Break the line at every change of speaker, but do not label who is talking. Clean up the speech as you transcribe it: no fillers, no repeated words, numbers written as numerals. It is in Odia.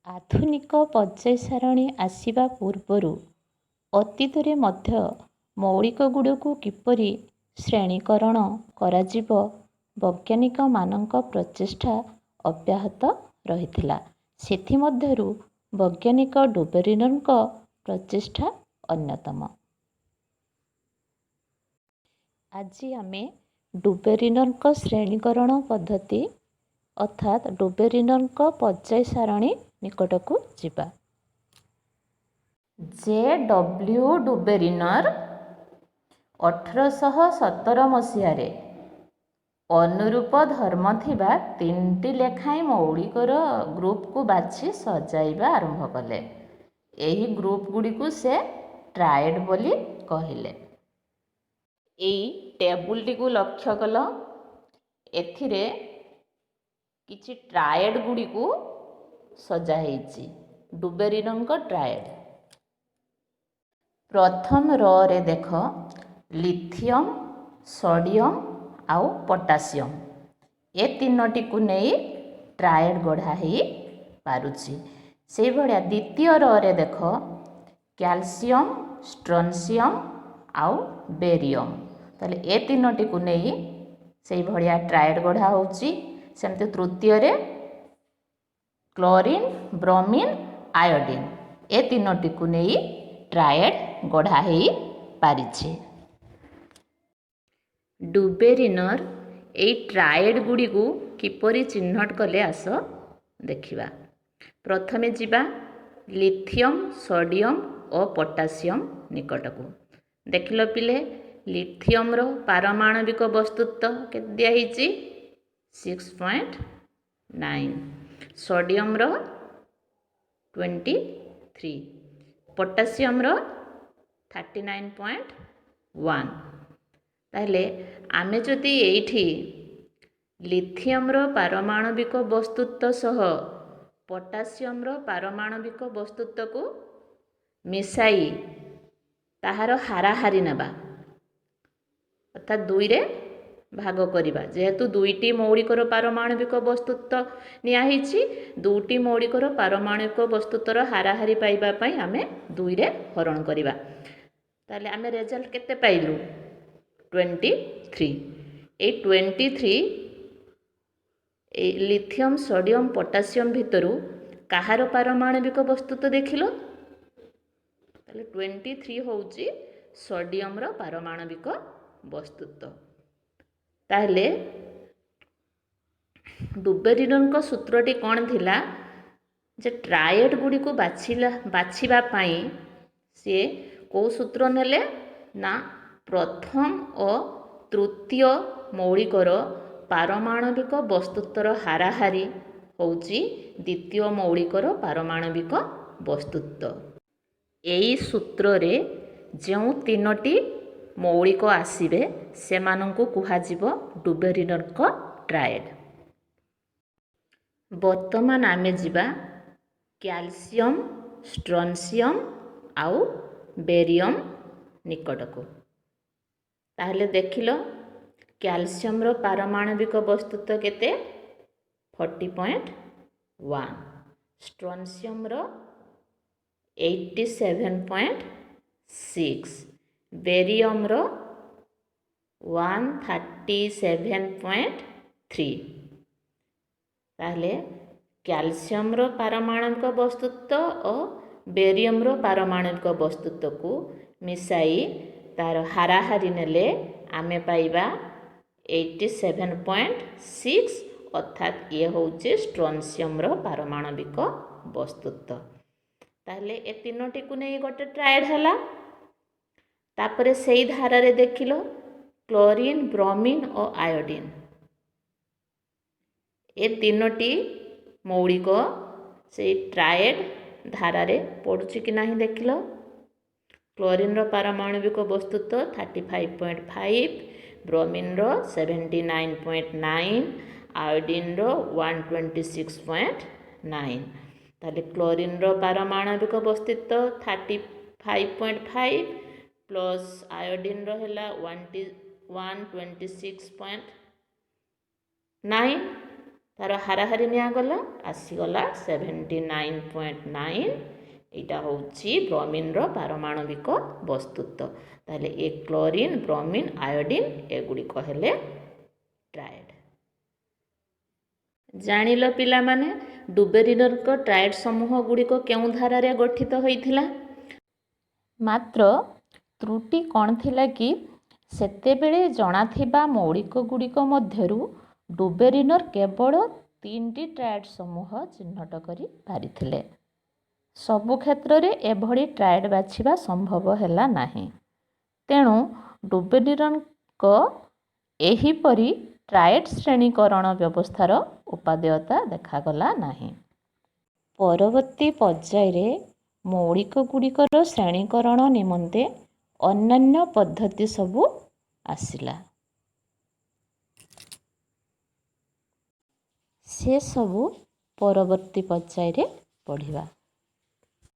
ଆଧୁନିକ ପର୍ଯ୍ୟାୟ ସାରଣୀ ଆସିବା ପୂର୍ବରୁ ଅତୀତରେ ମଧ୍ୟ ମୌଳିକଗୁଡ଼ିକୁ କିପରି ଶ୍ରେଣୀକରଣ କରାଯିବ, ବୈଜ୍ଞାନିକମାନଙ୍କ ପ୍ରଚେଷ୍ଟା ଅବ୍ୟାହତ ରହିଥିଲା। ସେଥିମଧ୍ୟରୁ ବୈଜ୍ଞାନିକ ଡୋବେରିନରଙ୍କ ପ୍ରଚେଷ୍ଟା ଅନ୍ୟତମ। ଆଜି ଆମେ ଡୋବେରିନରଙ୍କ ଶ୍ରେଣୀକରଣ ପଦ୍ଧତି, ଅର୍ଥାତ୍ ଡୋବେରିନରଙ୍କ ପର୍ଯ୍ୟାୟ ସାରଣୀ ନିକଟକୁ ଯିବା। ଜେ ଡବ୍ଲ୍ୟୁ ଡୋବେରିନର 1817 ମସିହାରେ ଅନୁରୂପ ଧର୍ମ ଥିବା ତିନିଟି ଲେଖାଏଁ ମୌଳିକର ଗ୍ରୁପକୁ ବାଛି ସଜାଇବା ଆରମ୍ଭ କଲେ। ଏହି ଗ୍ରୁପଗୁଡ଼ିକୁ ସେ ଟ୍ରାଏଡ୍ ବୋଲି କହିଲେ। ଏଇ ଟେବୁଲଟିକୁ ଲକ୍ଷ୍ୟ କଲ, ଏଥିରେ କିଛି ଟ୍ରାଏଡ୍ ଗୁଡ଼ିକୁ ସଜା ହେଇଛି। ଡୁବେରିନଙ୍କ ଟ୍ରାଏଡ୍ ପ୍ରଥମ ରରେ ଦେଖ, ଲିଥିୟମ୍, ସୋଡ଼ିୟମ୍ ଆଉ ପଟାସିୟମ୍, ଏ ତିନୋଟିକୁ ନେଇ ଟ୍ରାଏଡ୍ ଗଢ଼ା ହେଇପାରୁଛି। ସେଇଭଳିଆ ଦ୍ୱିତୀୟ ରରେ ଦେଖ, କ୍ୟାଲସିୟମ୍, ଷ୍ଟ୍ରନସିୟମ୍ ଆଉ ବେରିୟମ୍, ତାହେଲେ ଏ ତିନୋଟିକୁ ନେଇ ସେଇଭଳିଆ ଟ୍ରାଏଡ୍ ଗଢ଼ା ହେଉଛି। ସେମିତି ତୃତୀୟରେ କ୍ଲୋରିନ୍, ବ୍ରୋମିନ୍, ଆୟୋଡ଼ିନ୍, ଏ ତିନୋଟିକୁ ନେଇ ଟ୍ରାଏଡ୍ ଗଢ଼ା ହେଇପାରିଛି। ଡୁବେରିନର ଏଇ ଟ୍ରାଏଡ୍ ଗୁଡ଼ିକୁ କିପରି ଚିହ୍ନଟ କଲେ, ଆସ ଦେଖିବା। ପ୍ରଥମେ ଯିବା ଲିଥିୟମ୍, ସୋଡ଼ିୟମ୍ ଓ ପଟାସିୟମ୍ ନିକଟକୁ। ଦେଖିଲ ପିଲେ, ଲିଥିୟମ୍ର ପାରମାଣବିକ ବସ୍ତୁତ୍ୱ କେତେ ଦିଆହେଇଛି? 6.9। ସୋଡ଼ିୟମ୍ର 23, ପଟାସିୟମ୍ର 39.1। ତାହେଲେ ଆମେ ଯଦି ଏଇଠି ଲିଥିୟମ୍ର ପାରମାଣବିକ ବସ୍ତୁତ୍ୱ ସହ ପଟାସିୟମ୍ର ପାରମାଣବିକ ବସ୍ତୁତ୍ୱକୁ ମିଶାଇ ତାହାର ହାରାହାରି ନେବା, ଅର୍ଥାତ୍ ଦୁଇରେ ଭାଗ କରିବା, ଯେହେତୁ ଦୁଇଟି ମୌଳିକର ପାରମାଣବିକ ବସ୍ତୁତ୍ୱ ନିଆହେଇଛି, ଦୁଇଟି ମୌଳିକର ପାରମାଣବିକ ବସ୍ତୁତ୍ୱର ହାରାହାରି ପାଇବା ପାଇଁ ଆମେ ଦୁଇରେ ହରଣ କରିବା, ତାହେଲେ ଆମେ ରେଜଲ୍ଟ କେତେ ପାଇଲୁ? 23। ଏଇ 23 ଏଇ ଲିଥିୟମ୍, ସୋଡ଼ିୟମ୍, ପଟାସିୟମ୍ ଭିତରୁ କାହାର ପାରମାଣବିକ ବସ୍ତୁତ୍ୱ ଦେଖିଲ? ତାହେଲେ 23 ହେଉଛି ସୋଡ଼ିୟମ୍ର ପାରମାଣବିକ ବସ୍ତୁତ୍ୱ। ତାହେଲେ ଡୁବେରିନଙ୍କ ସୂତ୍ରଟି କ'ଣ ଥିଲା ଯେ ଟ୍ରାଏଡ୍ ଗୁଡ଼ିକୁ ବାଛିବା ପାଇଁ ସିଏ କେଉଁ ସୂତ୍ର ନେଲେ ନା, ପ୍ରଥମ ଓ ତୃତୀୟ ମୌଳିକର ପାରମାଣବିକ ବସ୍ତୁତ୍ୱର ହାରାହାରି ହେଉଛି ଦ୍ୱିତୀୟ ମୌଳିକର ପାରମାଣବିକ ବସ୍ତୁତ୍ୱ। ଏଇ ସୂତ୍ରରେ ଯେଉଁ ତିନୋଟି ମୌଳିକ ଆସିବେ, ସେମାନଙ୍କୁ କୁହାଯିବ ଡୁବେରିନରଙ୍କ ଟ୍ରାଏଡ୍। ବର୍ତ୍ତମାନ ଆମେ ଯିବା କ୍ୟାଲସିୟମ୍, ଷ୍ଟ୍ରନସିୟମ୍ ଆଉ ବେରିୟମ୍ ନିକଟକୁ। ତାହେଲେ ଦେଖିଲ, କ୍ୟାଲସିୟମ୍ର ପାରମାଣବିକ ବସ୍ତୁତ୍ୱ କେତେ? 40.1। ଷ୍ଟ୍ରନସିୟମ୍ର 87.6, ବେରିୟମ୍ର 137.3। ତାହେଲେ କ୍ୟାଲସିୟମ୍ର ପାରମାଣବିକ ବସ୍ତୁତ୍ୱ ଓ ବେରିୟମ୍ର ପାରମାଣବିକ ବସ୍ତୁତ୍ୱକୁ ମିଶାଇ ତାର ହାରାହାରି ନେଲେ ଆମେ ପାଇବା 87.6, ଅର୍ଥାତ୍ ଇଏ ହେଉଛି ଷ୍ଟ୍ରନସିୟମ୍ର ପାରମାଣବିକ ବସ୍ତୁତ୍ୱ। ତାହେଲେ ଏ ତିନୋଟିକୁ ନେଇ ଗୋଟେ ଟ୍ରାଏଡ୍ ହେଲା। ତାପରେ ସେଇ ଧାରାରେ ଦେଖିଲ କ୍ଲୋରିନ୍, ବ୍ରୋମିନ୍ ଓ ଆୟୋଡ଼ିନ୍, ଏ ତିନୋଟି ମୌଳିକ ସେଇ ଟ୍ରାଏଡ୍ ଧାରାରେ ପଡ଼ୁଛି କି ନାହିଁ ଦେଖିଲ। କ୍ଲୋରିନ୍ର ପାରମାଣବିକ ବସ୍ତୁତ୍ୱ 35.5, ବ୍ରୋମିନ୍ର 79.9, ଆୟୋଡ଼ିନ୍ର 126.9। ତାହେଲେ କ୍ଲୋରିନ୍ର ପାରମାଣବିକ ବସ୍ତୁତ୍ୱ 35.5 ପ୍ଲସ୍ ଆୟୋଡ଼ିନ୍ର ହେଲା 126.9। ତା'ର ହାରାହାରି ନିଆଗଲା, ଆସିଗଲା 79.9। ଏଇଟା ହେଉଛି ବ୍ରମିନ୍ର ପାରମାଣବିକ ବସ୍ତୁତ୍ୱ। ତାହେଲେ ଏ କ୍ଲୋରିନ୍, ବ୍ରମିନ୍, ଆୟୋଡିନ୍ ଏଗୁଡ଼ିକ ହେଲେ ଟ୍ରାଏଡ୍। ଜାଣିଲ ପିଲାମାନେ, ଡୁବେରିନରଙ୍କ ଟ୍ରାଏଡ୍ ସମୂହ ଗୁଡ଼ିକ କେଉଁ ଧାରାରେ ଗଠିତ ହୋଇଥିଲା? ମାତ୍ର ତ୍ରୁଟି କ'ଣ ଥିଲା କି ସେତେବେଳେ ଜଣାଥିବା ମୌଳିକ ଗୁଡ଼ିକ ମଧ୍ୟରୁ ଡୁବେରିନର କେବଳ 3ଟି ଟ୍ରାଏଡ୍ ସମୂହ ଚିହ୍ନଟ କରି ପାରିଥିଲେ। ସବୁ କ୍ଷେତ୍ରରେ ଏଭଳି ଟ୍ରାଏଡ୍ ବାଛିବା ସମ୍ଭବ ହେଲା ନାହିଁ। ତେଣୁ ଡୁବେରିନରଙ୍କ ଏହିପରି ଟ୍ରାଏଡ୍ ଶ୍ରେଣୀକରଣ ବ୍ୟବସ୍ଥାର ଉପାଦେୟତା ଦେଖାଗଲା ନାହିଁ। ପରବର୍ତ୍ତୀ ପର୍ଯ୍ୟାୟରେ ମୌଳିକ ଗୁଡ଼ିକର ଶ୍ରେଣୀକରଣ ନିମନ୍ତେ ଅନ୍ୟାନ୍ୟ ପଦ୍ଧତି ସବୁ ଆସିଲା। ସେସବୁ ପରବର୍ତ୍ତୀ ପର୍ଯ୍ୟାୟରେ ପଢ଼ିବା।